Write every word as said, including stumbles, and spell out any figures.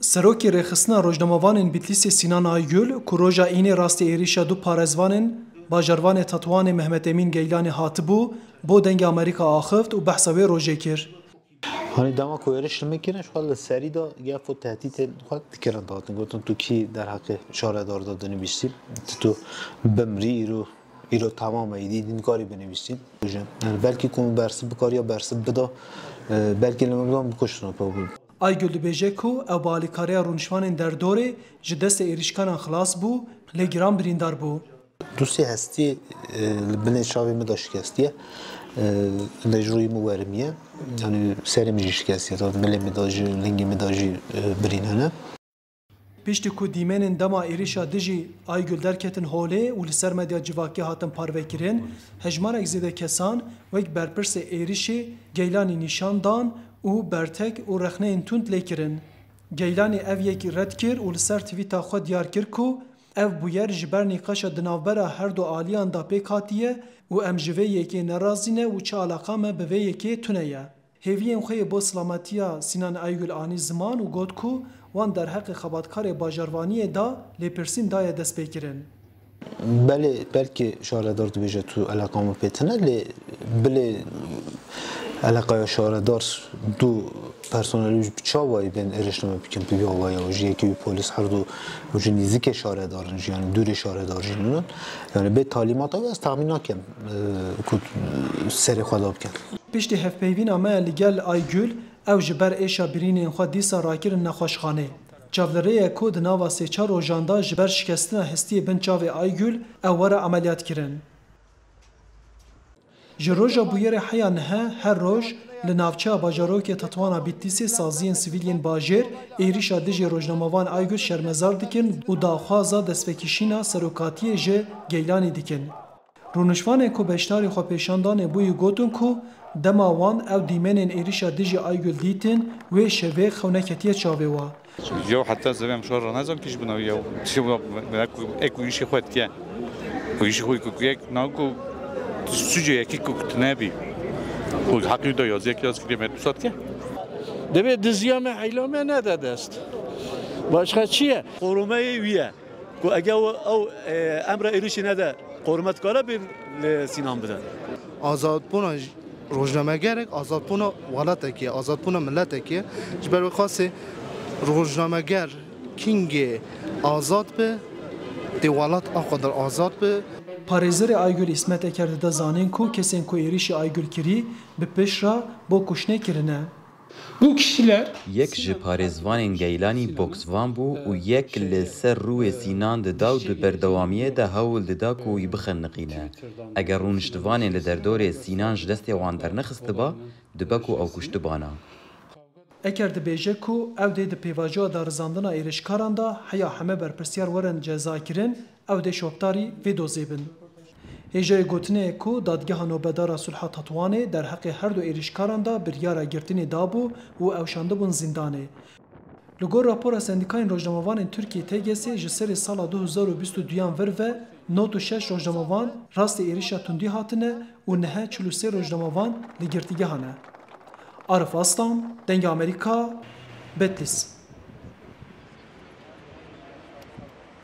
Serokê Rêxistina Rojnamevanên Bitlîsê Sînan Aygül, ku roja Înê rastî êrîşa du parêzvanên bajarvanê Tetwanê Mehmet Emîn Geylanê hatibû, bo Dengê Amerîka axift û behsa wê rojê kir. Hani dema ku êrîş li min kirin, ji xwe li serî de gef û tehdîtên xwe dikirin, dihatin gotin, tu kî derheqê şaredar de dinivîsî, tu, tu bimrî îro, îro temam e, îdî, îdî nikarî binivîsî. Yani belkî ku min bersiv bikariya bersiv bida, e, belkî li min bidan bikuştin. Aygül dibêje ku ew bi alîkariya rûnişvanên derdorê ji destê êrîşkaran xilas bû, lê giran birîndar bû. Dûsê hestî, e, li binê çavê min de şikestiye. E, li ji rûyê min werimiye. Yani serê min jî şikestiye. Tabii milê min de jî, lingê min de jî, e, birîn hene. Piştî ku dîmenên dema êrîşa dijî Aygül derketin holê û li ser medya civakî hatin parvekirin, hejmarek zêde kesan wek berpirsê êrîşê Geylanî nîşan dan û bertek û rexneyên tund lê kirin. Geylanî ev yekî red kir û li ser twîta xwe diyar kir ku ev bûyer ji ber nîqaşa di navbera her du aliyan de pêk hatiye û em ji vê yekê nerazî ne û çi alaqa me bi vê yekê tune ye. Hêviyên xwe yê bo silametiya Sînan Aygül anî ziman û got ku wan derheqê xebatkarê bajarvaniyê de lêpirsîn daye destpêkirin. Belê, belkî şaredar dibêje tu eleqa min pê tune, lê bilê eleqaya şaredar du personelî bi çawa yê bên êrişname bikin bi vî awaya, ji yekê wî polîs her du ji nîzikê şaredar in, jî, yani dûrê şaredar jî nînin. Yani bê talîmata wî ez tahmîn nakem, e, ku serê xwe da bikin. Piştî hevpeyvîna me li gel Aygül, ew ji ber êşa birînên xwe dîsa rakirin nexweşxanê. Çavlirê ye ku di nava sê çar rojan de ji ber şikestina hestiyê bin çavê Aygül ew were emeliyat kirin. Ji roja bûyerê heya nihe her roj li navçeya bajarokê Tetwana Bitlîsê saziyên sivîl yên bajêr êrîşa dijî rojnamevan Aygül şermezar dikin û daxwaza destpêkişîna serokatiyê ji Geylanî dikin. Rûnişvanên ku beşdarî xwepêşandanê bûyî gotin ku dema wan ew dîmenên êrîşa dijî Aygül dîtin, wê şevê xew neketiye çavê wa. Yew heta zevê em şor re nezan kî ji bûna wî yew. Tiştê bûna, me ku, ek û îşê xwe dikiye. Û îşê xwe ku, ku yek, na ku sucê yekî ku nebî. Û heqî da yaz, yek yaz kiriye me du sat ke. Divê diziya me heyla me nede dest. Başka çi ye? Korumeyê wî ye. Ku ege ew, ew, e, emra êrişî nede, qorûme dikare bê li Sînan bide. Azadbûna j-, rojnamegerek, azadbûna welatekê, azadbûna miletekê. Ji ber wê qasê rojnameger kingê azad be, dê welat a qadar azad be. Parêzerê Aygül Îsmet Eker dide zanîn ku kesên ku êrîşî Aygül kirî, bi pişt re bo kuştinê kirine. Bu kişiler Yek ji parêzvanên Geylanî boksvan bû û yek li ser rûyê Sînan dida û di berdewamiyê de hewl dida ku wî bixeniqîne. Eger rûniştivanên li derdorê Sînan ji destê wan dernexistiba, dibe ku ew kuştibana. Eker dibêje ku ew dê di pêvajoya darizandina êrişkaran de heya heme berpirsiyar werin cezakirin, ew dê şopdarî vê dozê bin. Hêjayê gotinê ye ku Dadgeha Nobedar a Sulha Tetwanê derheqê her du êrîşkaran de biryara girtinê dabû û ew şandibûn zîndanê. Li gor rapora Sendîkayên Rojnamevanên Tirkiyê, T G S, ji serê sala du hezar û bîst û duyan vir ve nod û şeş rojnamevan rastî êrîşa tundî hatine û niha çil û sê rojnamevan li girtîgehan e. Arif Aslan, Dengê Amerîka, Betlîs.